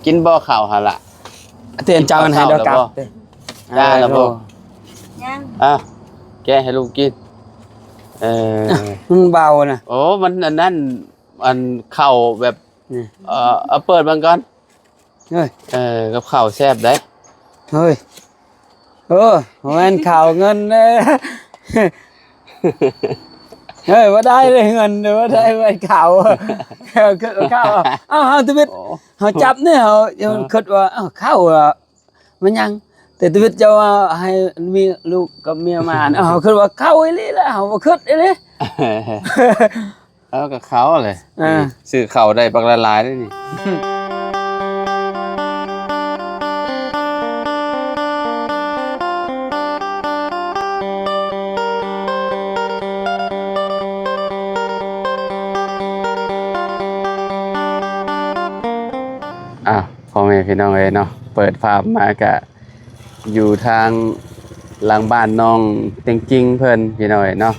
ກິນບໍ່ເຂົ້າຫັ້ນລະ? ເຕີນເຈົ້າຫັ້ນໃຫ້ດອກກັບເດ້. ຈ້າລະບໍ່? ຍັງ. ອ່ະ ແກະໃຫ້ລູກກິນ. ເອີ ມັນເບົານະ. ໂອ້ ມັນອັນນັ້ນ ອັນເຂົ້າແບບ ນີ້ ເອີ ເອົາເປີດເບິ່ງກ່ອນ. ເອີ ກັບເຂົ້າແຊບເດ້. ເຮີ້ຍ ເອີ ບໍ່ແມ່ນເຂົ້າເງິນເດ້. ເຮີ້ຍ ບໍ່ໄດ້ເດ້ເງິນ ບໍ່ໄດ້ ບໍ່ໄດ້ເຂົ້າ ເຂົ້າ. ເອົາ ເຮົາທຳອິດ ໂອ້ ເຮົາຈັບນີ້ ເຮົາ ເອີ ຄິດວ່າ ເອົ້າ ເຂົ້າ ມັນຍັງ ແຕ່ທຳອິດເຈົ້າວ່າໃຫ້ມີລູກກັບເມຍມາ ເຮົາຄິດວ່າເຂົ້າອີ່ຫຼີແລ້ວ ເຮົາບໍ່ຄິດອີ່ຫຼີ. ເອົາ ກໍເຂົ້າແຫຼະ ອ່າ ຊື້ເຂົ້າໄດ້ບັກຫຼາຍໆເດ້ນີ້. ອ້າວ ພໍ່ແມ່ພີ່ນ້ອງເອີຍເນາະ ເປີດພາບມາກະ ຢູ່ທາງຫຼັງບ້ານນ້ອງເຕັງຈິງເພິ່ນ ພີ່ນ້ອງເອີຍເນາະ.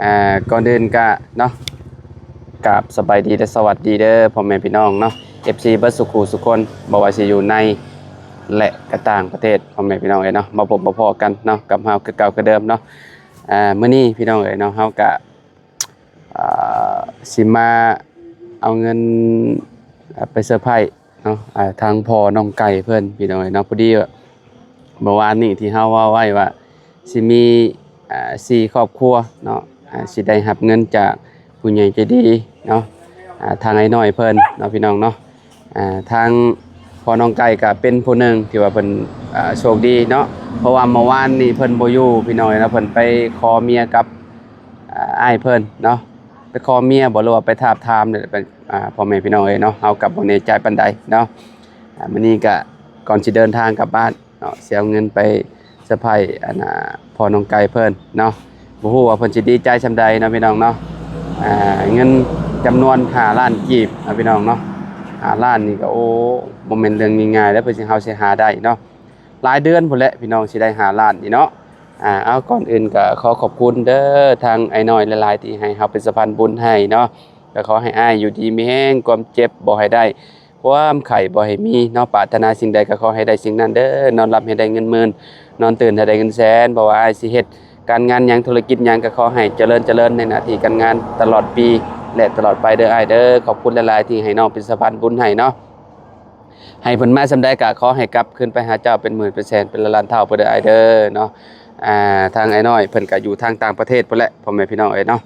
ອ່າ ກ່ອນອື່ນກະເນາະ ກາບສະບາຍດີ ແລະ ສະຫວັດດີເດີພໍ່ແມ່ພີ່ນ້ອງເນາະ ເອັຟຊີ ເບິດສູ່ຄູ່ສູ່ຄົນ ບໍ່ວ່າຊິຢູ່ໃນ ແລະ ກະຕ່າງປະເທດ ພໍ່ແມ່ພີ່ນ້ອງເອີຍເນາະ. ມາພົບມາພໍ້ກັນເນາະ ກັບເຮົາຄືເກົ່າຄືເດີມເນາະ. ອ່າ ມື້ນີ້ພີ່ນ້ອງເອີຍເນາະ ເຮົາກະ ອ່າ ຊິມາເອົາເງິນ ອ່າ ໄປເຊີໄພຣສ໌ເນາະ ອ່າ ທາງພໍ່ນ້ອງໄກ່ເພິ່ນ ພີ່ນ້ອງເອີຍເນາະ. ພໍດີວ່າ ເມື່ອວານນີ້ທີ່ເຮົາເວົ້າໄວ້ວ່າ ຊິມີ ອ່າ ສີ່ຄອບຄົວເນາະ ອ່າ ຊິໄດ້ຮັບເງິນຈາກຜູ້ໃຫຍ່ໃຈດີເນາະ ອ່າ ທາງອ້າຍນ້ອຍເພິ່ນເນາະ ພີ່ນ້ອງເນາະ. ອ່າ ທາງພໍ່ນ້ອງໄກ່ກໍເປັນຜູ້ໜຶ່ງທີ່ວ່າເພິ່ນ ອ່າ ໂຊກດີເນາະ ເພາະວ່າເມື່ອວານນີ້ເພິ່ນບໍ່ຢູ່ ພີ່ນ້ອງເອີຍເນາະ ເພິ່ນໄປຂໍເມຍກັບ ອ່າ ອ້າຍເພິ່ນເນາະ ໄປຂໍເມຍບໍ່ ຫຼືວ່າໄປທາບທາມນີ້ແຫຼະ ອ່າ ພໍ່ແມ່ພີ່ນ້ອງເອີຍເນາະ ເຮົາກໍບໍ່ແນ່ໃຈປານໃດເນາະ. ອ່າ ມື້ນີ້ກໍກ່ອນຊິເດີນທາງກັບບ້ານ ເນາະ ຊິເອົາເງິນໄປເຊີໄພຣສ໌ ອັນນ່າ ພໍ່ນ້ອງໄກ່ເພິ່ນເນາະ. ບໍ່ຮູ້ວ່າເພິ່ນຊິດີໃຈສ່ຳໃດເນາະ ພີ່ນ້ອງເນາະ. ອ່າ ເງິນຈຳນວນຫ້າລ້ານກີບເນາະ ພີ່ນ້ອງເນາະ. ຫ້າລ້ານນີ້ກໍ ໂອ້ ບໍ່ແມ່ນເລື່ອງງ່າຍໆເດ້ ເພື່ອທີ່ເຮົາຊິຫາໄດ້ເນາະ ຫຼາຍເດືອນພຸ້ນແຫຼະ ພີ່ນ້ອງ ຊິໄດ້ຫ້າລ້ານນີ້ເນາະ. ອ່າ ເອົາ ກ່ອນອື່ນກໍຂໍຂອບຄຸນເດີ ທາງອ້າຍນ້ອຍຫຼາຍໆ ທີ່ໃຫ້ເຮົາເປັນສະພານບຸນໃຫ້ເນາະ. ກໍຂໍໃຫ້ອ້າຍຢູ່ດີມີແຮງ ຄວາມເຈັບບໍ່ໃຫ້ໄດ້ ຄວາມໄຂ້ບໍ່ໃຫ້ມີເນາະ. ປາດຖະໜາສິ່ງໃດກໍຂໍໃຫ້ໄດ້ສິ່ງນັ້ນເດີ ນອນຫຼັບໃຫ້ໄດ້ເງິນໝື່ນ ນອນຕື່ນໃຫ້ໄດ້ເງິນແສນ. ບໍ່ວ່າອ້າຍຊິເຮັດການງານຫຍັງ ທຸລະກິດຫຍັງ ກໍຂໍໃຫ້ຈະເລີນຈະເລີນໃນໜ້າທີ່ການງານຕະຫຼອດປີ ແລະ ຕະຫຼອດໄປເດີອ້າຍເດີ. ຂອບຄຸນຫຼາຍໆ ທີ່ໃຫ້ນ້ອງເປັນສະພານບຸນໃຫ້ເນາະ. ໃຫ້ເພິ່ນມາສ່ຳໃດກໍຂໍໃຫ້ກັບຄືນໄປຫາເຈົ້າເປັນໝື່ນເປັນແສນເປັນລ້ານເທົ່າພຸ້ນເດີອ້າຍເດີເນາະ. ອ່າ ທາງອ້າຍນ້ອຍເພິ່ນກໍຢູ່ທາງຕ່າງປະເທດພຸ້ນແຫຼະ ພໍ່ແມ່ພີ່ນ້ອງເອີຍເນາະ.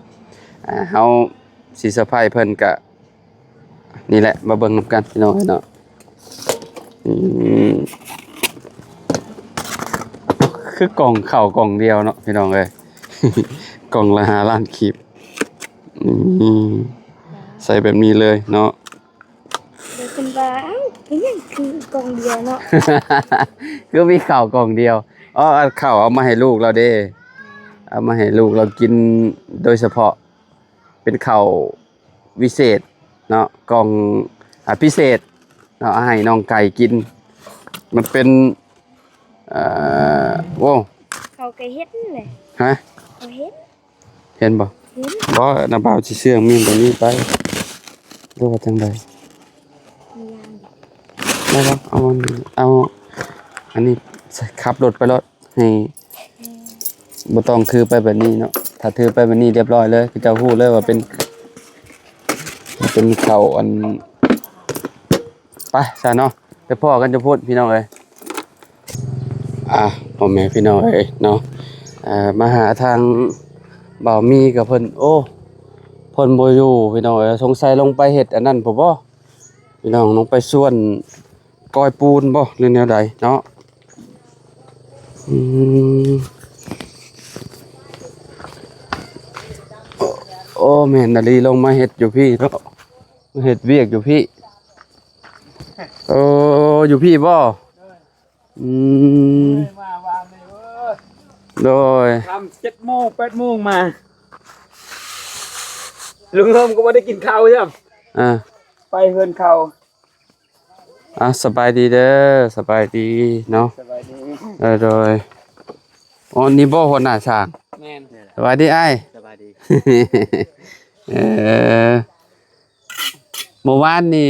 ອ່າ ເຮົາຊິເຊີໄພຣສ໌ເພິ່ນກໍ ນີ້ແຫຼະ ມາເບິ່ງນຳກັນພີ່ນ້ອງເອີຍເນາະ. ອືມ ຄືກ່ອງເຂົ້າກ່ອງດຽວເນາະ ພີ່ນ້ອງເອີຍ ກ່ອງລະຫ້າລ້ານກີບ. ອືມ ໃສ່ແບບນີ້ເລີຍເນາະ. ແລ້ວເພິ່ນວ່າ ເອົ້າ ເປັນຫຍັງຄືກ່ອງດຽວເນາະ ຄືມີເຂົ້າກ່ອງດຽວ. ອໍ ເຂົ້າເອົາມາໃຫ້ລູກລາວເດ້ ເອົາມາໃຫ້ລູກລາວກິນໂດຍສະເພາະ ເປັນເຂົ້າວິເສດເນາະ ກ່ອງ ອ່າ ພິເສດເນາະ ໃຫ້ນ້ອງໄກ່ກິນ. ມັນເປັນ ເອີ ໂອ້ ເຂົາກໍເຫັນແຫຼະ. ຮະ? ເຂົາເຫັນ ເຫັນບໍ່? ເຫັນ. ບໍ່ ນ້າບ່າວຊິເຊື່ອງມີນຕົວນີ້ໄປ ຫຼືວ່າຈັ່ງໃດ? ບໍ່ ເອົາ ເອົາອັນນີ້ ຂັບລົດໄປໂລດ. ໃຫ້ ບໍ່ຕ້ອງຖືໄປແບບນີ້ເນາະ ຖ້າຖືໄປແບບນີ້ລຽບຮ້ອຍເລີຍ ເຂົາເຈົ້າຮູ້ເລີຍວ່າເປັນ ເປັນເຂົ້າອັນ ໄປຊະເນາະ ໄປພໍ້ກັນຢູ່ພຸ້ນພີ່ນ້ອງເອີຍ. ອ່າ ພໍ່ແມ່ພີ່ນ້ອງເອີຍເນາະ ເອີ ມາຫາທາງບ່າວມີກັບເພິ່ນ ໂອ້ ເພິ່ນບໍ່ຢູ່ພີ່ນ້ອງເອີຍ ສົງໄສລົງໄປເຮັດອັນນັ້ນພຸ້ນບໍ່ ພີ່ນ້ອງ ລົງໄປສວນ ກ້ອຍປູນບໍ່ ຫຼືແນວໃດເນາະ. ອືມ ໂອ້ ແມ່ນອີ່ຫຼີ ລົງມາເຮັດຢູ່ພີ້ເນາະ ມາເຮັດວຽກຢູ່ພີ້. ໂອ້ ຢູ່ພີ້ບໍ່? ອືມ ມາວານນີ້ ໂດຍ ລຳເຈັດໂມງ ແປດໂມງມາ ລຸງເຮີມກໍບໍ່ໄດ້ກິນເຂົ້າຊ້ຳ. ອ່າ ໄປເຮືອນເຂົາ. ອ່າ ສະບາຍດີເດີ ສະບາຍດີເນາະ ສະບາຍດີ. ເອີ ໂດຍ ອໍ ນີ້ບໍ່ຫົວໜ້າຊ່າງ? ແມ່ນ. ສະບາຍດີອ້າຍ. ສະບາຍດີ. ເອີ ເມື່ອວານນີ້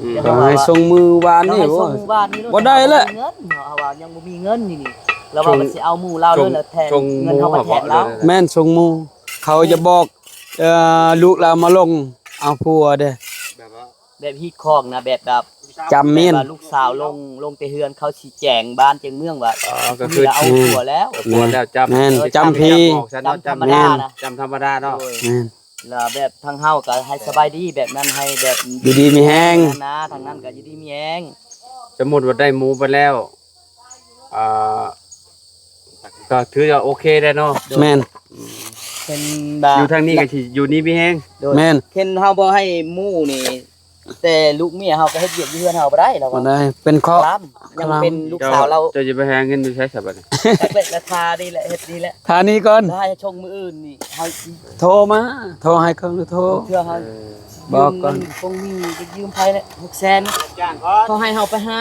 ອືມ ເຮົາໃຫ້ສົ່ງມື້ວານນີ້ ເຮົາໃຫ້ສົ່ງມື້ວານນີ້ໂລດ ບໍ່ໄດ້ແຫຼະ ເຮົາບໍ່ມີເງິນ ເຮົາວ່າຍັງບໍ່ມີເງິນນີ້ ນີ້ ລາວວ່າຊິເອົາໝູ່ລາວເລີຍ ແລ້ວແທນເງິນເຮົາມາແທນລາວ ແມ່ນ ສົ່ງໝູ່ ເຂົາຈະບອກ ເອີ ລູກລາວມາລົງເອົາຜົວເດ້ ແບບຮີດຄອງນະ ແບບ ແບບ ຈຳໝິ້ນ ແບບວ່າລູກສາວລົງ ລົງແຕ່ເຮືອນ ເຂົາຊິແຈ້ງບ້ານແຈ້ງເມືອງວ່າ ອໍ ກໍຄືເອົາຜົວແລ້ວ ຜົວແລ້ວ ຈຳ ແມ່ນ ຈຳຜີ ຈຳທຳມະດານະ ຈຳທຳມະດາເນາະ ແມ່ນ ລະແບບທາງເຮົາກໍໃຫ້ສະບາຍດີແບບນັ້ນ ໃຫ້ແບບຢູ່ດີມີແຮງນະ ທາງນັ້ນກໍຢູ່ດີມີແຮງ ສົມມຸດວ່າໄດ້ໝູ່ໄປແລ້ວ ອ່າ ກໍຖືວ່າໂອເຄແລ້ວເນາະ ແມ່ນ ເຫັນວ່າ ຢູ່ທາງນີ້ກໍຊິຢູ່ດີມີແຮງ ແມ່ນ ເຫັນເຮົາບໍ່ໃຫ້ໝູ່ນີ້ ແຕ່ລູກເມຍເຮົາກໍເຮັດວຽກຢູ່ເຮືອນເຮົາບໍ່ໄດ້ ລາວວ່າ ບໍ່ໄດ້ ເປັນເຄາະ ຍັງເປັນລູກສາວລາວ ເຈົ້າ ເຈົ້າຈະໄປຫາເງິນຢູ່ໃສຊະບັດນີ້ ແລະ ລາຄານີ້ແຫຼະ ເຮັດນີ້ແຫຼະ ທ່ານີ້ກ່ອນ ລາຍຊົງມື້ອື່ນນີ້ ເຮົາຊິໂທມາ ໂທໃຫ້ເຂົາ ໂທ ເພື່ອເຮົາ ເອີ ບອກກ່ອນ ຄົງມີ ຢືມໃຜແຫຼະ ຫົກແສນ ເຂົາໃຫ້ເຮົາໄປຫາ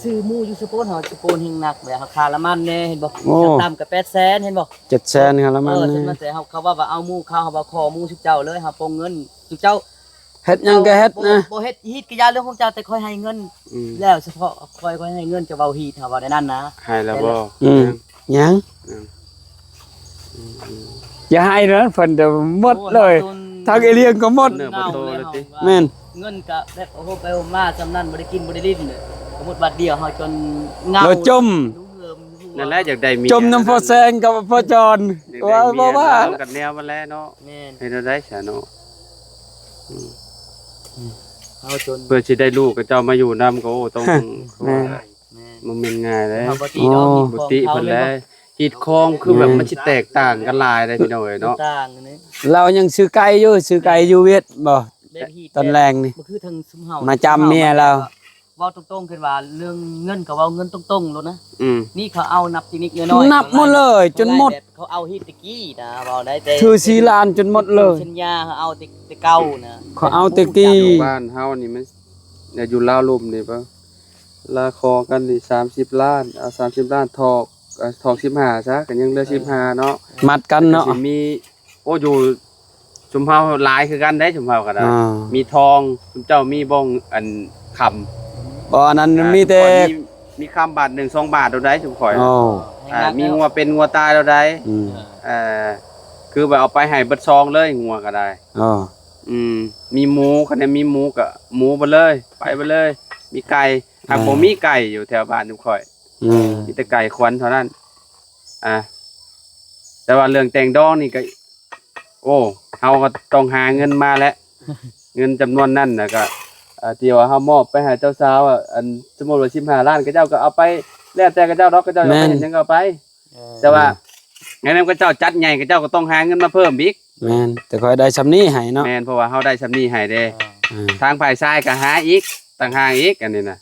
ຊື້ໝູ່ຢູ່ສະໂປນ ເຮົາສະໂປນແຮງໜັກແຫຼະ ເຮົາຄ່າລະມັນແດ່ ເຫັນບໍ່ ໂອ້ ຂັ້ນຕ່ຳກໍແປດແສນ ເຫັນບໍ່ ເຈັດແສນຄ່າລະມັນ ເອີ ແຕ່ເຂົາເວົ້າວ່າເອົາໝູ່ເຂົາ ເຮົາບໍ່ຂໍໝູ່ຊຸມເຈົ້າເລີຍ ເຮົາປົງເງິນຊຸມເຈົ້າ ເຮັດຫຍັງກໍເຮັດນະ ບໍ່ເຮັດຮີດກໍຢ່າເລື່ອງຂອງເຈົ້າ ແຕ່ຂ້ອຍໃຫ້ເງິນ ອືມ ແລ້ວສະເພາະຂ້ອຍ ຂ້ອຍໃຫ້ເງິນເຈົ້າເວົ້າຮີດ ເຮົາເວົ້າແນວນັ້ນນະ ໃຫ້ແລ້ວບໍ່ ອືມ ຍັງ ຍັງ ອືມ ຢ່າໃຫ້ນະ ເພິ່ນຈະໝົດເລີຍ ໂອ້ຍ ທາງເອລຽງກໍໝົດ ເນີ່າບໍ່ໂຕແລ້ວຕິ ແມ່ນ ເງິນກໍແບບ ໂອ້ໂຫ ໄປໂອ້ມາ ສ່ຳນັ້ນ ບໍ່ໄດ້ກິນບໍ່ໄດ້ຫຼິ້ນ ກໍໝົດບາດດຽວ ເຮົາຈົນເຫງົາ ແລ້ວຈົມ ນັ້ນແຫຼະ ຢາກໄດ້ເມຍ ຈົມນຳພໍ່ແສງກັບພໍ່ຈອນ ຢາກໄດ້ເມຍ ວ່າ ວ່າ ນຳກັນແນວມັນແຫຼະເນາະ ແມ່ນ ເຮັດແນວໃດຊະເນາະ ອືມ ເຮົາຈົນ ເພື່ອຊິໄດ້ລູກກັບເຈົ້າມາຢູ່ນຳກໍ ໂອ້ ຕ້ອງ ແມ່ນ ບໍ່ແມ່ນງ່າຍເດ້ ເຮົາບໍ່ຕິດອກ ບໍ່ຕິເພິ່ນແຫຼະ ຮີດຄອງຄືແບບມັນຊິແຕກຕ່າງກັນຫຼາຍເດ້ພີ່ນ້ອງເອີຍເນາະ ຕ່າງນີ້ ລາວຍັງຊື້ໄກ່ຢູ່ ຊື້ໄກ່ຢູ່ຫວຽດບໍ່ ແບບຮີດ ຕອນແລງນີ້ ບໍ່ຄືທາງຊຸມເຮົາ ມາຈຳເມຍລາວ ເວົ້າຕົງໆ ຄືວ່າເລື່ອງເງິນກໍເວົ້າເງິນຕົງໆໂລດນະ ອືມ ນີ້ເຂົາເອົານັບຕິນິດໜ້ອຍໆ ນັບໝົດເລີຍ ຈົນໝົດ ເຂົາເອົາຮີດແຕ່ກີ້ນະ ເວົ້າໄດ້ແຕ່ ຖືສີ່ລ້ານຈົນໝົດເລີຍ ສັນຍາເຮົາເອົາແຕ່ ແຕ່ເກົ່ານະ ເຂົາເອົາແຕ່ກີ້ ຢູ່ບ້ານເຮົານີ້ມັນ ຢູ່ລາວລຸ່ມນີ້ ລາວຂໍກັນນີ້ສາມສິບລ້ານ ເອົາສາມສິບລ້ານ ຖອກ ຖອກສິບຫ້າຊະ ກໍຍັງເຫຼືອສິບຫ້າເນາະ ມັດກັນເນາະ ກໍຊິມີ ໂອ້ ຢູ່ຊຸມເຮົາຫຼາຍຄືກັນເດ້ ຊຸມເຮົາກໍໄດ້ ມີທອງ ຊຸມເຈົ້າມີບໍ່ ອັນຄຳ ບໍ່ ອັນນັ້ນມີແຕ່ ມີຄຳບາດໜຶ່ງສອງບາດໂດໄດ ຊຸມຂ້ອຍ ໂອ້ ອ່າ ມີງົວເປັນງົວຕາຍໂດໄດ ອືມ ເອີ ຄືວ່າເອົາໄປໃຫ້ເບິດຊອງເລີຍ ງົວກໍໄດ້ ອໍ ອືມ ມີໝູ ຄັນໄດ້ມີໝູກໍໝູໄປເລີຍ ໄປໄປເລີຍ ມີໄກ່ ຫາກບໍ່ມີໄກ່ຢູ່ແຖວບ້ານຊຸມຂ້ອຍ ອືມ ມີແຕ່ໄກ່ຄວັນເທົ່ານັ້ນ ອ່າ ແຕ່ວ່າເລື່ອງແຕ່ງດອງນີ້ກໍ ໂອ້ ເຮົາກໍຕ້ອງຫາເງິນມາແຫຼະ ເງິນຈຳນວນນັ້ນນະ ກໍ ອ່າ ທີ່ວ່າເຮົາມອບໄປໃຫ້ເຈົ້າສາວ ອັນ ສົມມຸດວ່າສິບຫ້າລ້ານ ເຂົາເຈົ້າກໍເອົາໄປ ແລ້ວແຕ່ເຂົາເຈົ້າດອກ ເຂົາເຈົ້າຢາກໄປເຮັດຫຍັງກໍເອົາໄປ ແຕ່ວ່າ ໃນນຳເຂົາເຈົ້າຈັດໃຫຍ່ ເຂົາເຈົ້າກໍຕ້ອງຫາເງິນມາເພີ່ມອີກ ແມ່ນ ແຕ່ຂ້ອຍໄດ້ຊ່ຳນີ້ໃຫ້ເນາະ ແມ່ນ ເພາະວ່າເຮົາໄດ້ຊ່ຳນີ້ໃຫ້ເດ້ ອ່າ ທາງຝ່າຍຊາຍກໍຫາອີກ ຕ່າງຫາກອີກ ອັນນີ້ນະ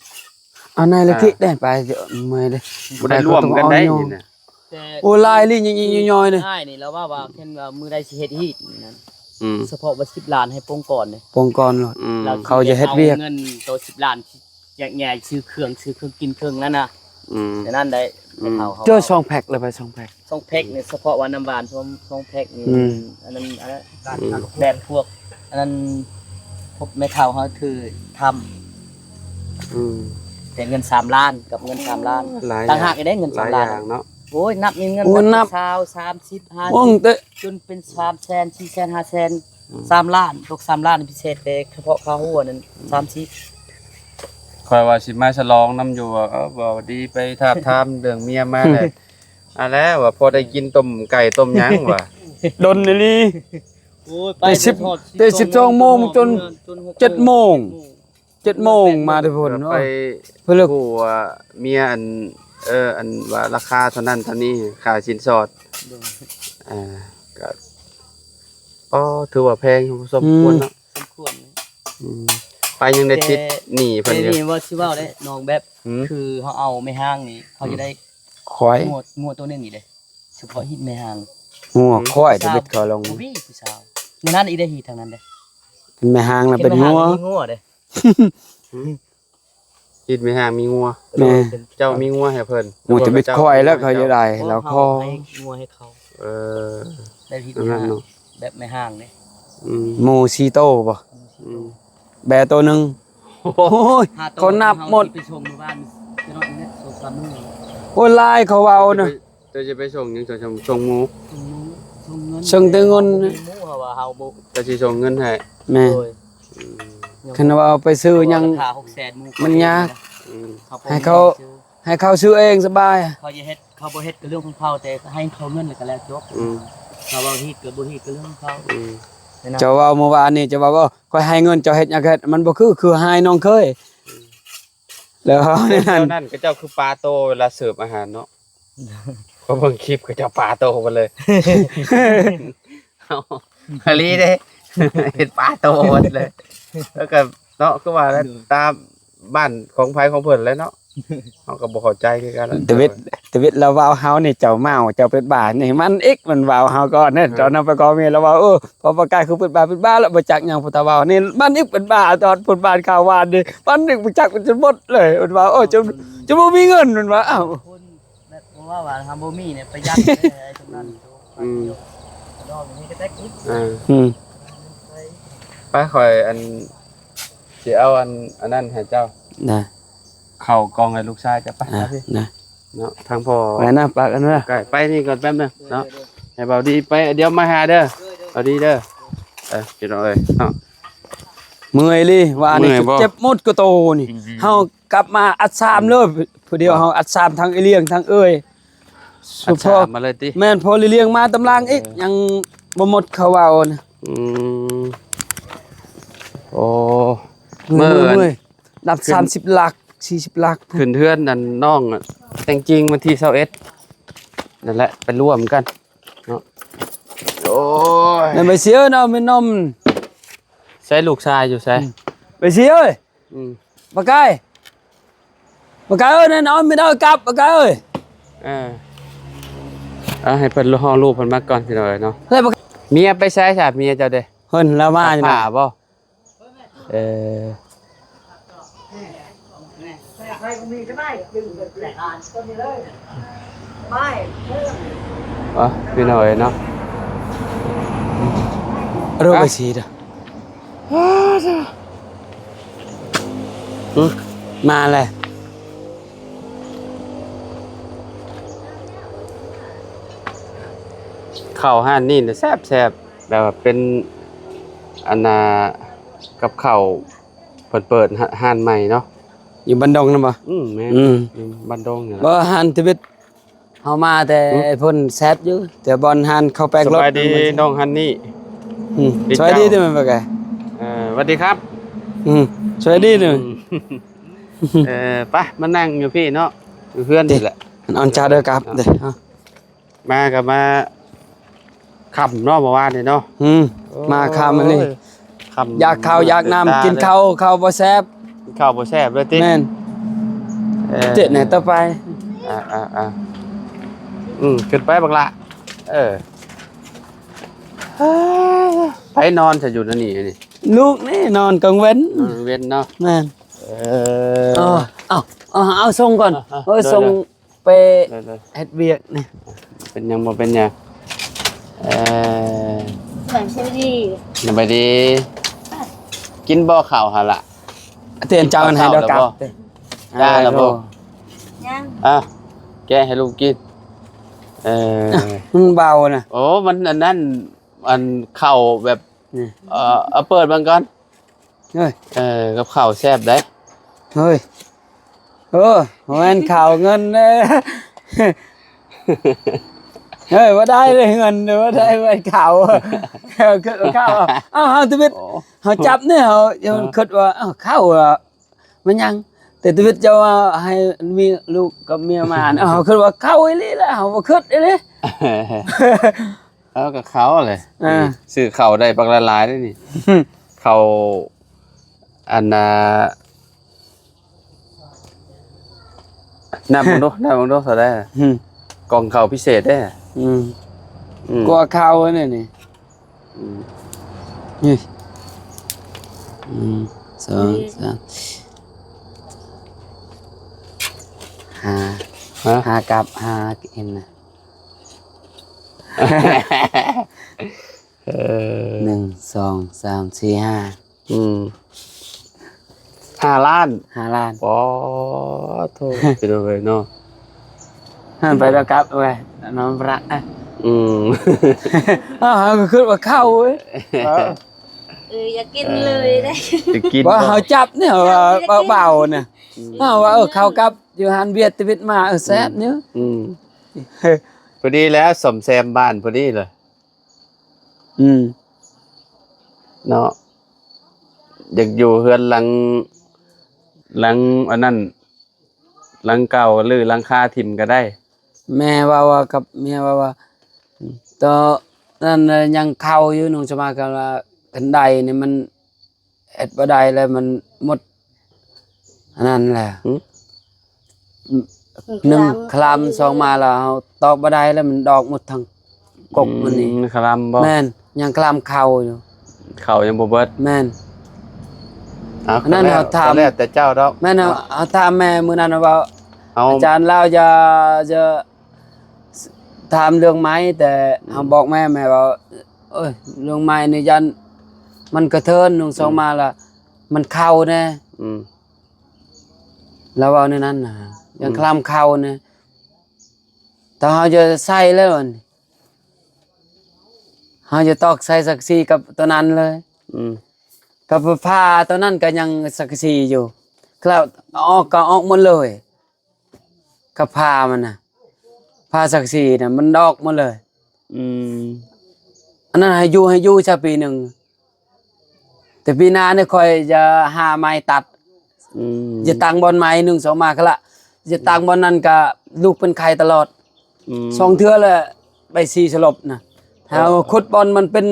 ເອົານາຍລະທິໄດ້ໄປ ເມື່ອຍເດ້ ບໍ່ໄດ້ລວມກັນໄດ້ນີ້ນະ ແຕ່ ໂອ້ ຫຼາຍລີ້ ຍິ່ງໆ ຍ່ອຍໆ ເດ້ ອ້າຍນີ້ລາວເວົ້າວ່າ ຄັນວ່າມື້ໃດຊິເຮັດຮີດນັ້ນ ອືມ ສະເພາະວ່າສິບລ້ານໃຫ້ປົງກ່ອນເດ້ ປົງກ່ອນໂລດ ອືມ ເຂົາຈະເຮັດວຽກ ເງິນໂຕສິບລ້ານ ແຍກແຍະຊື້ເຄື່ອງ ຊື້ເຄື່ອງກິນເຄື່ອງນັ້ນນະ ອືມ ແນວນັ້ນໄດ້ ອືມ ເຈົ້າສອງແພັກລະໄປ ສອງແພັກ ສອງແພັກນີ້ ສະເພາະວ່ານ້ຳຫວານ ສອງແພັກນີ້ ອືມ ອັນນັ້ນ ອັນນັ້ນ ອືມ ແບບພວກ ອັນນັ້ນ ພວກແມ່ເຖົ້າເຮົາຖືທຳ ອືມ ແຕ່ເງິນສາມລ້ານ ກັບເງິນສາມລ້ານ ຕ່າງຫາກອີກເດ້ ເງິນສາມລ້ານ ຫຼາຍຢ່າງເນາະ ໂອ້ຍ ນັບເງິນ ໂອ້ຍ ນັບ ຊາວ ສາມສິບ ຫ້າສິບ ຈົນເປັນສາມແສນ ສີ່ແສນ ຫ້າແສນ ອືມ ສາມລ້ານ ຕົກສາມລ້ານ ພິເສດແຕ່ສະເພາະຄ່າຫົວນັ້ນ ສາມສິບ ຂ້ອຍວ່າຊິມາສະຫຼອງນຳຢູ່ ວ່າ ເອີ ເວົ້າດີໄປທາບທາມເລື່ອງເມຍມາແຫຼະ ອັນແຫຼະວ່າພໍໄດ້ກິນຕົ້ມໄກ່ຕົ້ມຫຍັງວ່າ ດົນອີ່ຫຼີ ໂອ້ຍ ໄປແຕ່ສິບ ແຕ່ສິບສອງໂມງຈົນເຈັດໂມງ ເຈັດໂມງມາແຕ່ພຸ້ນເນາະ ໄປ ເພິ່ນເລີກ ຜູ້ວ່າເມຍ ອັນ ເອີ ອັນວ່າລາຄາເທົ່ານັ້ນເທົ່ານີ້ ຄ່າສິນສອດ ໂດຍ ອ່າ ກໍ ອໍ ຖືວ່າແພງພໍສົມຄວນເນາະ ອືມ ສົມຄວນ ອືມ ໄປຍັງໄດ້ຕິດໜີ້ເພິ່ນຢູ່ ແຕ່ນີ້ວ່າຊິເວົ້າເດ້ນ້ອງ ແບບ ອືມ ຄືເຮົາເອົາແມ່ຮ້າງນີ້ ເຮົາຈະໄດ້ ອືມ ຄວາຍ ງົວ ງົວໂຕໜຶ່ງນີ້ເດ້ ສະເພາະຮີດແມ່ຮ້າງ ງົວ ອືມ ຄວາຍ ເດັດເຂົາລອງ ບໍ່ມີຜູ້ສາວ ມື້ນັ້ນອີກໄດ້ຮີດທາງນັ້ນເດ້ ແມ່ຮ້າງລະເປັນງົວ ແມ່ຮ້າງມີງົວເດ້ ຮີດແມ່ຮ້າງມີງົວ ແມ່ ເຈົ້າມີງົວໃຫ້ເພິ່ນ ໂອ້ ແຕ່ເປັນຄວາຍແລ້ວເຂົາຈະໄດ້ ລາວຂໍ ໃຫ້ງົວໃຫ້ເຂົາ ເອີ ໄດ້ຮີດແມ່ຮ້າງ ແບບແມ່ຮ້າງເດ້ ອືມ ໝູສີ່ໂຕບໍ່ ອືມ ແບໂຕໜຶ່ງ ໂອ້ຍ ຫ້າໂຕ ເຂົານັບໝົດ ເຮົາຊິໄປສົ່ງມື້ວານ ຈະນອນແຫຼະ ສອງສາມມື້ ໂອ້ຍ ຫຼາຍເຂົາເວົ້ານະ. ເຈົ້າຈະໄປ ເຈົ້າຈະໄປສົ່ງຫຍັງ? ເຈົ້າສົ່ງໝູ່ ສົ່ງໝູ່ ສົ່ງເງິນ ສົ່ງແຕ່ເງິນ ໝູ່ເຮົາວ່າເຮົາບໍ່ ເຈົ້າຊິສົ່ງເງິນໃຫ້ ແມ່ນ ໂດຍ ອືມ ຄັນວ່າເອົາໄປຊື້ຫຍັງ ລາຄາຫົກແສນໝູ່ ມັນຍາກ ອືມ ເຂົາບໍ່ມີ ໃຫ້ເຂົາ ເງິນຊື້ ໃຫ້ເຂົາຊື້ເອງສະບາຍ ເຂົາຈະເຮັດ ເຂົາບໍ່ເຮັດກໍເລື່ອງຂອງເຂົາ ແຕ່ໃຫ້ເຂົາເງິນແລ້ວກໍແລ້ວຈົບ ອືມ ເຂົາເວົ້າຮີດກໍບໍ່ຮີດກໍເລື່ອງຂອງເຂົາ ອືມ ເຈົ້າເວົ້າເມື່ອວານນີ້ ເຈົ້າວ່າ ໂອ້ ຂ້ອຍໃຫ້ເງິນເຈົ້າເຮັດຫຍັງກໍເຮັດ ມັນບໍ່ຄື ຄືໃຫ້ນ້ອງເຄີຍ ແລ້ວເຮົາ ແຖວນັ້ນ ເຂົາເຈົ້າຄືປາໂຕເວລາເສີບອາຫານເນາະ ຂ້ອຍເບິ່ງຄລິບເຂົາເຈົ້າປາໂຕເບິດເລີຍ ອີ່ຫຼີເດ້ ເຫັນປາໂຕເບິດເລີຍ ແລ້ວກໍເນາະ ຄືວ່າແຫຼະ ໂດຍ ຕາມບ້ານຂອງໃຜຂອງເພິ່ນແຫຼະເນາະ ເຮົາກໍບໍ່ເຂົ້າໃຈຄືກັນ ຕະເວັດ ຕະເວັດລາວເວົ້າເຮົານີ້ ເຈົ້າເມົາ ເຈົ້າເປັນບ້ານີ້ ມັນອີກ ມັນເວົ້າເຮົາກ່ອນເດ້ ເອີ ຕອນເຮົາໄປຂໍເມຍລາວເວົ້າ ເອີ ພໍ່ປາກາຍຄືເປັນບ້າ ເປັນບ້າແລ້ວ ບໍ່ຈັກຫຍັງຜູ້ເຖົ້າເວົ້ານີ້ ມັນອີກເປັນບ້າ ຕອນເພິ່ນບ້ານຂ່າວວານນີ້ ມັນອີກບໍ່ຈັກ ມັນຈະໝົດເລີຍ ເພິ່ນວ່າ ໂອ້ ຈະ ຈະບໍ່ມີເງິນ ເພິ່ນວ່າ ອ້າວ ຄົນແບບບໍ່ວ່າວ່າເຮົາບໍ່ມີນີ້ປະຢັດເລີຍ ໄອ້ຕົງນັ້ນ ອືມ ດອກນີ້ກະແຕກອີກ ອ່າ ອືມ ໄປ ຂ້ອຍອັນ ຊິເອົາອັນ ອັນນັ້ນໃຫ້ເຈົ້າ ນະ ເຂົ້າກ່ອງໃຫ້ລູກຊາຍເຈົ້າ ໄປ ອ່າ ໄປ ນະ ເນາະ ທາງພໍ່ ໄປນະ ປາກັນນະ ໄປ ໄປນີ້ກ່ອນແປັບໜຶ່ງເນາະ ໃຫ້ເບົາດີໄປ ດຽວມາຫາເດີ ເບົາດີເດີ ເອີ ພີ່ນ້ອງເອີຍເນາະ ເມື່ອຍອີ່ຫຼີ ວ່ານີ້ ເມື່ອຍບໍ່? ເຈັບໝົດກະໂຕນີ້ ອືມ ເຮົາ ກັບມາອັດສາມເລີຍ ຜູ້ດຽວເຮົາອັດສາມ ທັງອີ່ລ້ຽງທັງເອີຍ ອັດສາມມາເລີຍຕິ ແມ່ນ ພໍອີ່ລ້ຽງມາຕຳຫຼັງອີກ ເອີ ຍັງບໍ່ໝົດເຂົາເວົ້ານະ ອືມ ໂອ້ ເມື່ອຍ ເມື່ອຍ ເມື່ອຍ ນັບ ຂຶ້ນ ສາມສິບຫຼັກ ສີ່ສິບຫຼັກ ຂຶ້ນເຮືອນນັ້ນນ້ອງແຕ່ງຈິງວັນທີຊາວເອັດ ນັ້ນແຫຼະ ໄປຮ່ວມກັນເນາະ ໂອ້ຍ ນັ້ນໄປເຊຍເນາະ ແມ່ນນມ ໃສລູກຊາຍຢູ່ໃສ? ອືມ ໄປເຊຍເອີຍ ອືມ ປາກາຍ ປາກາຍເອີຍ ນັ້ນເອົາມິດເອົາກັບ ປາກາຍເອີຍ ເອີ ເອົາໃຫ້ເພິ່ນ ລໍລູກເພິ່ນມາກ່ອນ ພີ່ນ້ອງເອີຍເນາະ ແລ້ວປາກາຍ ເມຍໄປໃສຊະ ເມຍເຈົ້າເດ້? ເພິ່ນລາວມາຢູ່ນະ ບໍ່ ເອີ ເອີ ພີ່ນ້ອງເອີຍເນາະ ໂລໄປສີດ ມາແລ້ວ ເຂົ້າຮ້ານນີ້ນະແຊບໆ ແບບວ່າເປັນ ອັນນ່າ ກັບເຂົ້າ ເພິ່ນເປີດຮ້ານໃໝ່ເນາະ ຢູ່ບ້ານດົງນັ້ນບໍ່? ອືມ ແມ່ນ ອືມ ຢູ່ບ້ານດົງນີ້ແຫຼະ ບໍ່ ຮ້ານທະວິດ ເຮົາມາແຕ່ ອືມ ພຸ້ນແຊບຢູ່ ແຕ່ບ່ອນຮ້ານເຂົ້າແປ້ງລົດ ສະບາຍດີນ້ອງຮັນນີ້ ອືມ ສະບາຍດີເດີ ປາກາຍ ເອີ ຫວັດດີຄັບ ອືມ ສະບາຍດີເດີ ອືມ ເອີ ໄປ ມານັ່ງຢູ່ພີ້ເນາະ ຢູ່ເຮືອນນີ້ແຫຼະ ອັນເຈົ້າເດີກັບເດີ ມາກໍມາຄ່ຳເນາະ ເມື່ອວານນີ້ເນາະ ອືມ ໂອ້ຍ ມາຄ່ຳອັນນີ້ ຄ່ຳ ຢາກເຂົ້າຢາກນ້ຳ ເຕີບຕາ ກິນເຂົ້າ ເຂົ້າບໍ່ແຊບ ກິນເຂົ້າບໍ່ແຊບເລີຍຕິ ແມ່ນ ເອີ ເຈັດແນ່ຕໍ່ໄປ ອ່າໆໆ ອືມ ຂຶ້ນໄປບັກຫຼ້າ ເອີ ໃຜນອນຊະຢູ່ແນວນີ້ ອັນນີ້ ລູກນີ້ນອນກາງເວັນ ນອນກາງເວັນເນາະ ແມ່ນ ເອີ ເອົາ ເອົາ ເອົາ ເອົາສົ່ງກ່ອນ ອ່ະ ເອີ ໂດຍ ສົ່ງ ໂດຍ ໄປ ໂດຍ ໂດຍ ເຮັດວຽກນີ້ ເປັນຫຍັງ ບໍ່ເປັນຫຍັງ ເອີ ສະບາຍດີ ສະບາຍດີ ກິນບໍ່ເຂົ້າຫັ້ນລະ ເຕີນເຈົ້າໃຫ້ດອກກັບ ເຈົ້າແລ້ວບໍ່ ເອີ ຍັງ ອ່ະ ແກະໃຫ້ລູກກິນ ເອີ ມັນເບົານະ ໂອ້ ມັນອັນນັ້ນ ອັນເຂົ້າແບບ ນີ້ ເອີ ເອົາເປີດເບິ່ງກ່ອນ ເອີ ເອີ ກັບເຂົ້າແຊບໃດ ເຮີ້ຍ ເອີ ບໍ່ແມ່ນເຂົ້າເງິນເດ້ ເຮີ້ຍ ບໍ່ໄດ້ເດ້ເງິນ ບໍ່ໄດ້ແມ່ນເຂົ້າ ເອີ ເຂົ້າ ເອົ້າ ເຮົາທຳອິດ ໂອ້ ເຮົາຈັບນີ້ ເຮົາ ເອີ ຄິດວ່າ ເອົ້າ ເຂົ້າ ມັນຫຍັງ ແຕ່ທຳອິດເຈົ້າວ່າໃຫ້ມີລູກກັບເມຍມາ ເຮົາຄິດວ່າເຂົ້າອີ່ຫຼີແຫຼະ ເຮົາບໍ່ຄິດອີ່ຫຼີ. ເອົາ ກໍເຂົ້າແຫຼະ ອ່າ ຊື້ເຂົ້າໄດ້ບັກຫຼາຍໆເດ້ນີ້ ເຂົ້າ ອັນນ່າ ນັບເບິ່ງດູ ນັບເບິ່ງດູ ເທົ່າໃດ ອືມ ກ່ອງເຂົ້າພິເສດເດ້ ອືມ ອືມ ກວ່າເຂົ້າແນວນີ້ ອືມ ນີ້ ອືມ ສອງ ສາມ ຫ້າ ຮະ ຫ້າກັບ ຫ້າເອັນນະ ເອີ ໜຶ່ງ ສອງ ສາມ ສີ່ ຫ້າ ອືມ ຫ້າລ້ານ ຫ້າລ້ານ ປາໂທ ພີ່ນ້ອງເອີຍເນາະ ຫັ້ນໄປແລ້ວກັບເວີຍ ນອນພະ ອືມ ອ້າວ ເຮົາກໍຄິດວ່າເຂົ້າເວີຍ ເອີ ຢາກກິນເລີຍເດ້ ຈະກິນ ວ່າ ບໍ່ ເຮົາຈັບນີ້ ເຮົາວ່າເບົາໆນະ ອືມ ເຮົາວ່າ ເອີ ເຂົ້າກັບຢູ່ຮ້ານວຽດຕະວິດມາ ເອີ ແຊບຢູ່ ອືມ ພໍດີແລ້ວ ສ້ອມແຊມບ້ານພໍດີເລີຍ ອືມ ເນາະ ຢາກຢູ່ເຮືອນຫຼັງ ຫຼັງອັນນັ້ນ ຫຼັງເກົ່າ ຫຼື ຫຼັງຄາຖິ້ມກໍໄດ້ ແມ່ເວົ້າວ່າກັບເມຍວ່າ ວ່າ ຕອນນັ້ນຍັງເຄົ້າຢູ່ ນ້ອງສະມາກໍວ່າ ຄັນໄດນີ້ມັນເຮັດບໍ່ໄດ້ແລ້ວ ມັນໝົດອັນນັ້ນແຫຼະ ຫຶ? ໜຶ່ງຄະລາມ ສອງມາແລ້ວ ເຮົາຕອກບໍ່ໄດ້ແລ້ວ ມັນດອກໝົດທັງ ກົກມັນນີ້ ອືມ ຄະລາມບໍ່? ແມ່ນ ຍັງຄະລາມເຂົ້າຢູ່ ເຂົ້າຍັງບໍ່ເບິດ ແມ່ນ ເອົາ ອັນນັ້ນ ກໍແລ້ວ ເຮົາຖາມ ກໍແລ້ວແຕ່ເຈົ້າດອກ ແມ່ນ ເຮົາ ເນາະ ເຮົາຖາມແມ່ມື້ນັ້ນວ່າ ເອົາ ອາຈານລາວຈະ ຈະຖາມເລື່ອງໄມ້ ແຕ່ ອືມ ເຮົາບອກແມ່ ແມ່ວ່າ ເອີຍ ເລື່ອງໄມ້ນີ້ຢ້ານມັນກະເທີນ ໜຶ່ງ ອືມ ສອງມາລະ ມັນເຂົ້າແດ່ ອືມ ລາວເວົ້າແນວນັ້ນນະ ອືມ ຢ້ານຄະລາມເຂົ້າແດ່ ແຕ່ເຮົາຈະໃສ່ແລ້ວ ເຮົາຈະຕອກໃສ່ສັງກະສີກັບຕົວນັ້ນເລີຍ ອືມ ກັບຜ້າຕົວນັ້ນກໍຍັງສັງກະສີຢູ່ ແລ້ວເອົາອອກກໍອອກໝົດເລີຍ ກັບຜ້າມັນນະ ຜ້າສັງກະສີນະ ມັນອອກໝົດເລີຍ ອືມ ອັນນັ້ນໃຫ້ຢູ່ ໃຫ້ຢູ່ຊະປີໜຶ່ງ ແຕ່ປີໜ້ານີ້ຂ້ອຍຈະຫາໄມ້ຕັດ ອືມ ຈະຕັ້ງບ່ອນໃໝ່ ໜຶ່ງ ສອງມາກະລະ ຈະຕັ້ງບ່ອນນັ້ນກະລູກເປັນໄຂ້ຕະຫຼອດ ອືມ ສອງເທື່ອແລ້ວ ໄປສີ່ສະຫຼົບນະ ເອີ ເຮົາຂຸດບ່ອນມັນເປັນ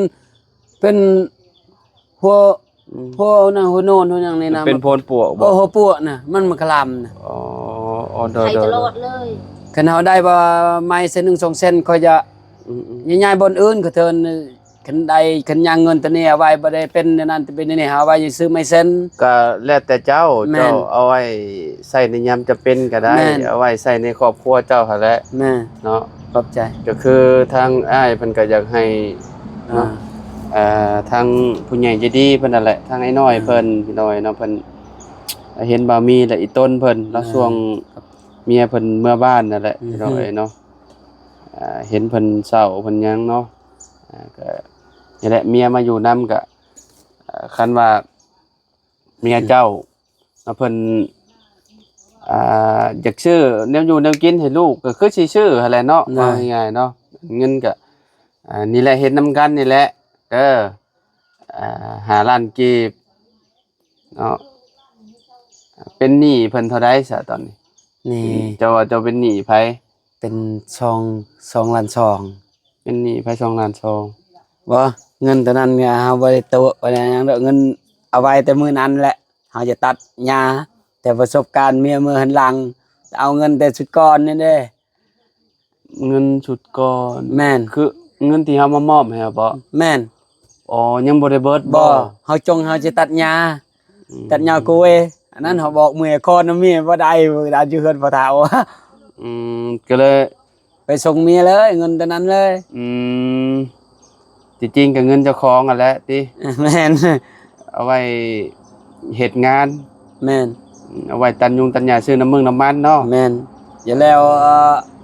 ເປັນຫົວ ອືມ ຫົວນັ້ນ ຫົວໂນນ ຫົວຫຍັງນີ້ນະ ເປັນໂພນປວກບໍ່? ເອີ ຫົວປວກນະ ມັນ ມັນຄະລາມນະ ອໍ ອໍ ໂດຍ ໄປຕະຫຼອດເລີຍ ຄັນເຮົາໄດ້ວ່າໄມ້ເສັ້ນໜຶ່ງສອງເສັ້ນ ຂ້ອຍຈະ ອືມໆ ຍ້າຍບ່ອນອື່ນ ຂະເທີນ ຄັນໄດ້ ຄັນຍັງເງິນໂຕນີ້ເອົາໄວ້ ບໍ່ໄດ້ເປັນແນວນັ້ນ ເປັນແນວນີ້ ເຮົາເອົາໄວ້ຊື້ໄມ້ເສັ້ນ ກໍແລ້ວແຕ່ເຈົ້າ ແມ່ນ ເຈົ້າເອົາໄວ້ໃຊ້ໃນຍາມຈຳເປັນກໍໄດ້ ແມ່ນ ເອົາໄວ້ໃຊ້ໃນຄອບຄົວເຈົ້າຫັ້ນແຫຼະ ແມ່ນ ເນາະ ຂອບໃຈ ກໍຄືທາງອ້າຍເພິ່ນກໍຢາກໃຫ້ເນາະ ອ່າ ເອີ ທາງຜູ້ໃຫຍ່ໃຈດີເພິ່ນນັ້ນແຫຼະ ທາງອ້າຍນ້ອຍ ອ່າ ເພິ່ນ ພີ່ນ້ອງເນາະ ເພິ່ນເຫັນບ່າວມີ ແລະ ອີ່ຕົນເພິ່ນເນາະ ອ່າ ຊ່ວງເມຍເພິ່ນເມືອບ້ານນັ້ນແຫຼະ ອືມ ພີ່ນ້ອງເອີຍເນາະ ອ່າ ເຫັນເພິ່ນເສົ້າເພິ່ນຫຍັງເນາະ ອ່າ ກໍນີ້ແຫຼະ ເມຍມາຢູ່ນຳກໍ ອ່າ ຄັນວ່າເມຍເຈົ້າ ອືມ ເພິ່ນ ອ່າ ຢາກຊື້ແນວຢູ່ແນວກິນໃຫ້ລູກ ກໍຄືຊິຊື້ຫັ້ນແຫຼະເນາະ ແມ່ນ ເວົ້າງ່າຍໆເນາະ ເງິນກໍ ອ່າ ນີ້ແຫຼະ ເຮັດນຳກັນນີ້ແຫຼະ ເອີ ອ່າ ຫ້າລ້ານກີບເນາະ ເປັນໜີ້ເພິ່ນເທົ່າໃດຊະຕອນນີ້? ນີ້ ເຈົ້າວ່າເຈົ້າເປັນໜີ້ໃຜ? ເປັນສອງ ສອງລ້ານສອງ ເປັນໜີ້ໃຜ? ສອງລ້ານສອງ ບໍ່ ເງິນໂຕນັ້ນເຮົາບໍ່ໄດ້ໂຕະ ບໍ່ໄດ້ຫຍັງດອກ ເງິນເອົາໄວ້ແຕ່ມື້ນັ້ນແຫຼະ ເຮົາຈະຕັດຫຍ້າ ແຕ່ປະສົບການເມຍເມືອເຮືອນຫຼັງ ເອົາເງິນແຕ່ຊຸດກ່ອນນີ້ເດ້ ເງິນຊຸດກ່ອນ ແມ່ນ ຄືເງິນທີ່ເຮົາມາມອບໃຫ້ເຮົາບໍ? ແມ່ນ ອໍ ຍັງບໍ່ໄດ້ເບິດບໍ? ບໍ່ ເຮົາຈົ່ງເຮົາຈະຕັດຫຍ້າ ອືມ ຕັດຫຍ້າກວຍ ອັນນັ້ນເຮົາບອກເມຍ ຂໍນຳເມຍບໍ່ໄດ້ ເວລາຢູ່ເຮືອນພໍ່ເຖົ້າ ອືມ ກໍເລີຍ ໄປສົ່ງເມຍເລີຍ ເງິນໂຕນັ້ນເລີຍ ອືມ ທີ່ຈິງກໍເງິນເຈົ້າຂອງຫັ້ນແຫຼະຕິ ແມ່ນ ເອົາໄວ້ເຮັດງານ ແມ່ນ ເອົາໄວ້ຕັດຍຸງຕັດຫຍ້າ ຊື້ນ້ຳມັນນ້ຳມັນເນາະ ແມ່ນ ຢ່າແລ້ວ ເອີ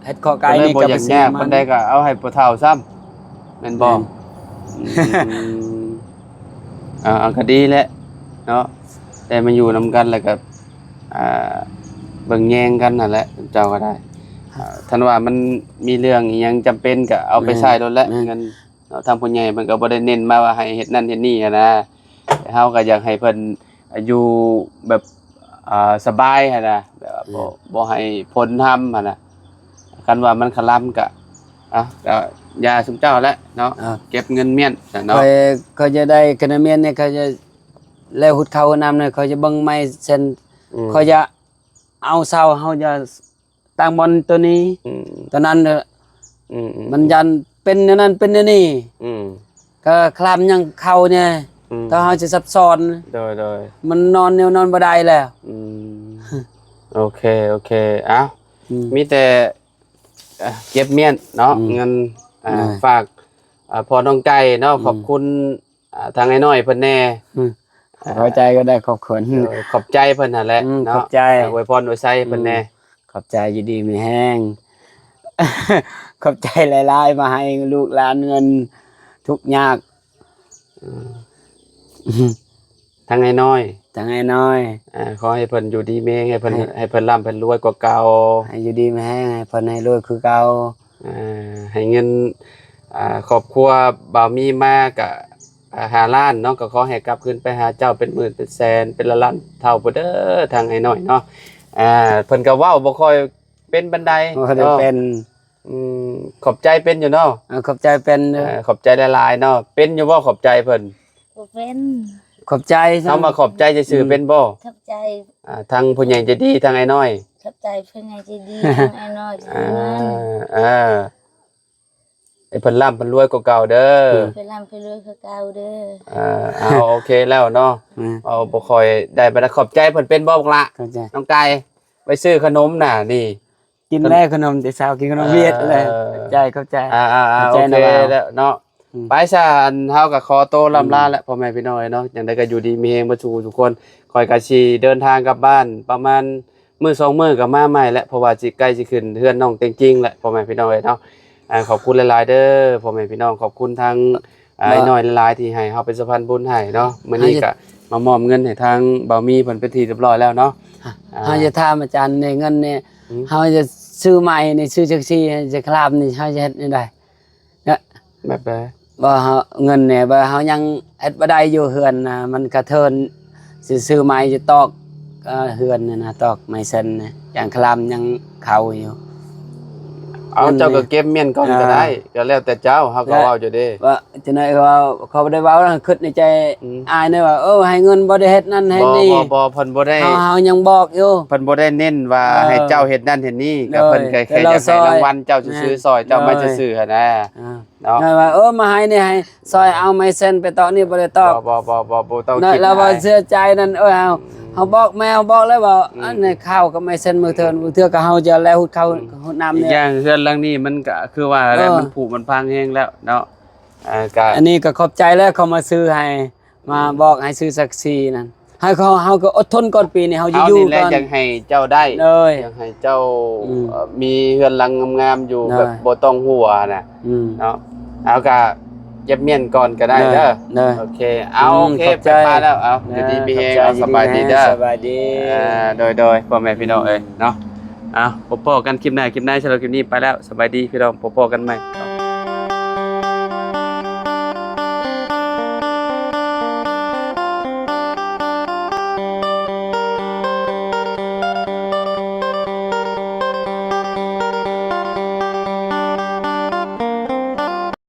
ເຮັດເຄາະໄກ່ນີ້ກໍບໍ່ຢາກຍາກປານໃດ ກໍເອົາໃຫ້ພໍ່ເຖົ້າຊ້ຳ ແມ່ນບໍ່? ແມ່ນ ອືມ ອ່າ ກໍດີແຫຼະເນາະ ໄດ້ມາຢູ່ນຳກັນ ແລ້ວກໍ ອ່າ ເບິ່ງແຍງກັນຫັ້ນແຫຼະ ເຈົ້າກໍໄດ້ ອ່າ ຄັນວ່າມັນມີເລື່ອງອີ່ຫຍັງຈຳເປັນກໍເອົາໄປໃຊ້ໂລດແຫຼະ ແມ່ນ ເງິນເນາະ ທາງຜູ້ໃຫຍ່ເພິ່ນກໍບໍ່ໄດ້ເນັ້ນມາວ່າໃຫ້ເຮັດນັ້ນເຮັດນີ້ຫັ້ນນະ ແຕ່ເຮົາກໍຢາກໃຫ້ເພິ່ນຢູ່ແບບ ອ່າ ສະບາຍຫັ້ນນະ ແບບວ່າ ອືມ ບໍ່ ບໍ່ໃຫ້ພົ້ນທຳຫັ້ນນະ ຄັນວ່າມັນຄະລຳກະ ອ່ະ ກະຢ່າຊຸມເຈົ້າແຫຼະເນາະ ອ່າ ເກັບເງິນມ້ຽນຊະເນາະ ຂ້ອຍ ຂ້ອຍຈະໄດ້ຄະນະມ້ຽນນີ້ ຂ້ອຍຈະ ແລ້ວຫຸດເຂົ້າຫຸດນ້ຳນີ້ ຂ້ອຍຈະເບິ່ງໄມ້ເຊັ່ນ ອືມ ຂ້ອຍຈະເອົາເສົາ ເຮົາຈະຕັ້ງບ່ອນໂຕນີ້ ອືມ ໂຕນັ້ນ ອືມໆໆ ມັນຢ້ານເປັນແນວນັ້ນເປັນແນວນີ້ ອືມ ກໍຄະລຳຍັງເຂົ້າແດ່ ອືມ ຖ້າເຮົາຈະຊັບຊ້ອນ ໂດຍໆ ມັນນອນແນວນອນບໍ່ໄດ້ແລ້ວ ອືມ ໂອເຄ ໂອເຄ ເອົ້າ ອືມ ມີແຕ່ ອ່າ ເກັບມ້ຽນເນາະ ອືມ ເງິນ ອ່າ ອ່າ ຝາກ ອ່າ ພໍ່ນ້ອງໄກ່ເນາະ ອືມ ຂອບຄຸນ ອ່າ ທາງອ້າຍນ້ອຍເພິ່ນແດ່ ອືມ ເຂົ້າໃຈກໍໄດ້ຂອບຄຸນ. ໂດຍ ຂອບໃຈເພິ່ນຫັ້ນແຫຼະ ອືມ ເນາະ ຂອບໃຈ ອວຍພອນອວຍໄຊເພິ່ນແດ່. ອືມ ຂອບໃຈ ຢູ່ດີມີແຮງ ຂອບໃຈຫຼາຍໆ ມາໃຫ້ລູກຫຼານເງິນທຸກຍາກ. ອືມ ທາງອ້າຍນ້ອຍ ທາງອ້າຍນ້ອຍ ອ່າ ຂໍໃຫ້ເພິ່ນຢູ່ດີມີແຮງ ໃຫ້ເພິ່ນ ໃຫ້ ໃຫ້ເພິ່ນລ່ຳເພິ່ນລວຍກວ່າເກົ່າ ໃຫ້ຢູ່ດີມີແຮງ ໃຫ້ເພິ່ນໃຫ້ລວຍຄືເກົ່າ. ອ່າ ໃຫ້ເງິນ ອ່າ ຄອບຄົວບ່າວມີມາກະ ອ່າ ຫ້າລ້ານເນາະ ກໍຂໍໃຫ້ກັບຄືນໄປຫາເຈົ້າເປັນໝື່ນເປັນແສນ ເປັນລ້ານເທົ່າພຸ້ນເດີ ທາງອ້າຍນ້ອຍເນາະ. ອ່າ ເພິ່ນກໍເວົ້າບໍ່ຄ່ອຍເປັນປານໃດ ບໍ່ຄ່ອຍໄດ້ເນາະ ເປັນ. ອືມ ຂອບໃຈເປັນຢູ່ເນາະ? ເອີ ຂອບໃຈເປັນ. ເອີ ຂອບໃຈຫຼາຍໆເນາະ. ເປັນຢູ່ບໍ່ຂອບໃຈເພິ່ນ? ບໍ່ເປັນ. ຂອບໃຈ. ຄຳວ່າຂອບໃຈຊື່ໆ ອືມ ເປັນບໍ່? ຂອບໃຈ. ອ່າ ທາງຜູ້ໃຫຍ່ໃຈດີ ທາງອ້າຍນ້ອຍ. ຂອບໃຈຜູ້ໃຫຍ່ໃຈດີ ທາງອ້າຍນ້ອຍ. ອ່າ ເອີ ໃຫ້ເພິ່ນລ່ຳເພິ່ນລວຍກວ່າເກົ່າເດີ. ເພິ່ນລ່ຳເພິ່ນລວຍກວ່າເກົ່າເດີ. ເອີ ເອົາ ໂອເຄແລ້ວເນາະ. ອືມ ເວົ້າບໍ່ຄ່ອຍໄດ້ປານໃດ. ຂອບໃຈເພິ່ນເປັນບໍ່ບັກຫຼ້າ? ຂອບໃຈ. ນ້ອງໄກ່ ໄປຊື້ຂະໜົມນະນີ້ ກິນແລ້ວຂະໜົມແຕ່ເຊົ້າ ກິນຂະໜົມຫວຽດແລ້ວ. ເອີ ຂອບໃຈ ຂອບໃຈ. ອ່າໆໆ ຂອບໃຈ ໂອເຄແລ້ວເນາະ. ອືມ ໄປຊະ ອັນ ເຮົາກໍຂໍໂຕລ່ຳລາແຫຼະ ອືມ ພໍ່ແມ່ພີ່ນ້ອງເອີຍເນາະ. ຈັ່ງໃດກໍຢູ່ດີມີແຮງເບິດສູ່ທຸກຄົນ. ຂ້ອຍກໍຊິເດີນທາງກັບບ້ານປະມານມື້ສອງມື້ກໍມາໃໝ່ແຫຼະ ເພາະວ່າຊິໃກ້ຊິຂຶ້ນເຮືອນນ້ອງເຕັງຈິງແຫຼະ ພໍ່ແມ່ພີ່ນ້ອງເອີຍເນາະ. ອ່າ ຂອບຄຸນຫຼາຍໆເດີພໍ່ແມ່ພີ່ນ້ອງ. ຂອບຄຸນທາງ ອ່າ ເອີ ອ້າຍນ້ອຍຫຼາຍໆ ທີ່ໃຫ້ເຮົາເປັນສະພານບຸນໃຫ້ເນາະ. ມື້ນີ້ກະມາມອບເງິນໃຫ້ທາງບ່າວມີເພິ່ນເປັນທີ່ຮຽບຮ້ອຍແລ້ວເນາະ. ເຮົາຈະຖາມອາຈານໃນເງິນນີ້ ອືມ ເຮົາຈະຊື້ໃໝ່ນີ້ ຊື້ຈັກຊີ້ ຈະຄະລາມນີ້ ເຮົາຈະເຮັດແນວໃດ? ແບບໃດ? ບໍ່ ເຮົາ ເງິນນີ້ ບໍ່ ເຮົາຍັງເຮັດບໍ່ໄດ້ຢູ່ເຮືອນນະ ມັນກະເທີນ ຊິຊື້ໃໝ່ ຈະຕອກ ເອີ ເຮືອນນີ້ນະ ຕອກໄມ້ເຊັນນີ້ ຢ່າງຄະລາມຍັງເຂົ້າຢູ່. ເອົາ ເງິນ ເຈົ້າກໍເກັບມ້ຽນກ່ອນກໍໄດ້ ເອີ ກໍແລ້ວແຕ່ເຈົ້າ ເຮົາກໍເວົ້າຢູ່ເດ້. ວ່າ ຈັ່ງໃດກໍເວົ້າ ເຂົາບໍ່ໄດ້ເວົ້າ ຄິດໃນໃຈ ອືມ ອ້າຍນີ້ວ່າ ເອີ ໃຫ້ເງິນ ບໍ່ໄດ້ເຮັດນັ້ນເຮັດນີ້. ບໍ່ ບໍ່ ເພິ່ນບໍ່ໄດ້ ເຮົາ ເຮົາຍັງບອກຢູ່ ເພິ່ນບໍ່ໄດ້ເນັ້ນວ່າ ເອີ ໃຫ້ເຈົ້າເຮັດນັ້ນເຮັດນີ້ ກໍເພິ່ນກໍແຄ່ຢາກໃຫ້ລາງວັນເຈົ້າຊື່ໆ ຊ່ອຍເຈົ້າມາຊື່ໆຫັ້ນນະ. ເນາະ ວ່າ ເອີ ມາໃຫ້ນີ້ ໃຫ້ຊ່ອຍເອົາໄມ້ເຊັນໄປຕອກນີ້ ບໍ່ໄດ້ຕອກ. ບໍ່ ບໍ່ ບໍ່ ບໍ່ ບໍ່ຕ້ອງຄິດ. ແລ້ວວ່າເຊື່ອໃຈນັ້ນ ເອີ ເຮົາ ເຮົາບອກແມ່ ເຮົາບອກແລ້ວວ່າ ອືມ ອັນນີ້ເຂົ້າກັບໄມ້ເຊັນ ມື້ເທີນ ເທື່ອກໍເຮົາຈະແລຮຸດເຂົ້າ ອືມ ຮຸດນ້ຳນີ້. ອີກຢ່າງເຮືອນຫຼັງນີ້ມັນກໍຄືວ່າແຫຼະ ເອີ ມັນຜຸມັນພັງແຮງແລ້ວເນາະ. ເອີ ກໍ ອັນນີ້ກໍຂອບໃຈແລ້ວ ເຂົາມາຊື້ໃຫ້ ມາບອກໃຫ້ຊື້ ອືມ ສັກສີນັ້ນ ໃຫ້ເຂົາ ເຮົາກໍອົດທົນກ່ອນ ປີນີ້ເຮົາຈະຢູ່ກ່ອນ. ຢາກໃຫ້ເຈົ້າໄດ້ ຢາກໃຫ້ເຈົ້າ ອືມ ເອີ ມີເຮືອນຫຼັງງາມໆຢູ່ ແບບບໍ່ຕ້ອງຫົວນະ ອືມ ເນາະ. ເຮົາກໍເກັບມ້ຽນກ່ອນກໍໄດ້ເດີ. ໂອເຄ ເອົາ ອືມ ໂອເຄ ໄປແລ້ວ ເອົາ ຢູ່ດີມີແຮງ ເອົາ ສະບາຍດີເດີ ສະບາຍດີ. ອ່າ ໂດຍໆ ພໍ່ແມ່ພີ່ນ້ອງເອີຍ ອືມ ເນາະ. ເອົາ ພົບພໍ້ກັນຄລິບໜ້າ ຄລິບໃນ ສຳລັບຄລິບນີ້ໄປແລ້ວ ສະບາຍດີພີ່ນ້ອງ ພົບພໍ້ກັນໃໝ່.